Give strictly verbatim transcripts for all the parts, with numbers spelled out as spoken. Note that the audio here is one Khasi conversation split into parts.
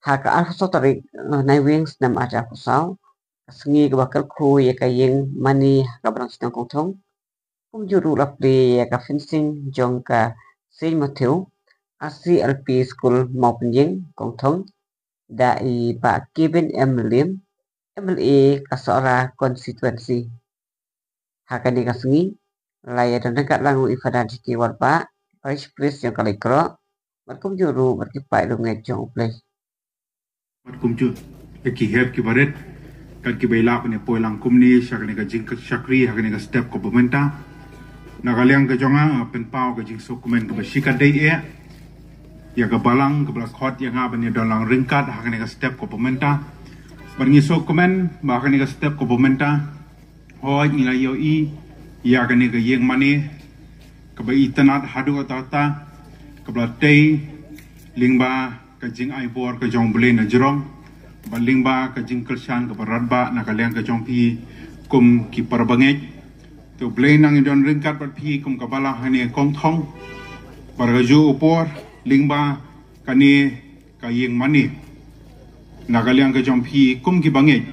Ha ka arphew saw tarik Naiwieng snem arhajar arphew saw, ka sngi kaba kyrkhu ïa ka ïing mane ha ka Balang Shnong Kongthong, kumjuh ruh la plie ïa ka fencing jong ka Saint Matthew R C L P School Mawpynïeng Kongthong da i Bah Kevin M Mylliem, M L A ka Sohra constituency. Ha kane ka sngi la ïa don ryngkat lang u i Father J K Warbah, Parish Priest jong ka Laitkroh, bad kumjuh ruh bad ki paid riewngeit jong U Blei. Bad kumjuh ïa ki hep ki barit, kat kiba ïa lah ban ïa poi lang kumne sha kane ka jingshakri ha kane ka step kaba mynta. Na ka liang ka jong nga, nga pynpaw ka jingsngewkmen kaba shikatdei eh ïa ka Balang kaba la khot ïa nga ban ïa don lang ryngkat ha kane ka step kaba mynta. Bad ngi sngewkmen ba ha kane ka step kaba mynta, hooid, ngi la ïohi ïa kane ka ïing mane kaba itynnad haduh katta katta, kaba la tei lyngba ka jingai bor ka jong U Blei na jrong, bad lyngba ka jingkyrshan kaba radbah na ka liang ka jong phi kum ki para bangeit. Te U Blei un nang ïa don ryngkat bad phi kum ka Balang hangne Kongthong. Bad kajuh u por lyngba kane ka ïing mane, na ka liang ka jong phi kum ki bangeit,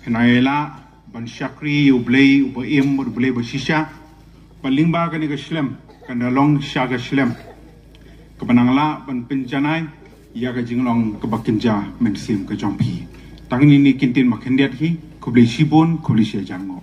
phin nang ïa lah ban shakri ïa U Blei uba im, U Blei ba shisha. Bad lyngba kane ka shlem kan da long sha ka shlem kaba nang lah ban pynjanai ïa ka jinglong kaba kynja mynsiem ka jong phi. Tang kine ki ktien ba khyndiat hi, khublei shibun, khublei shihajar nguh.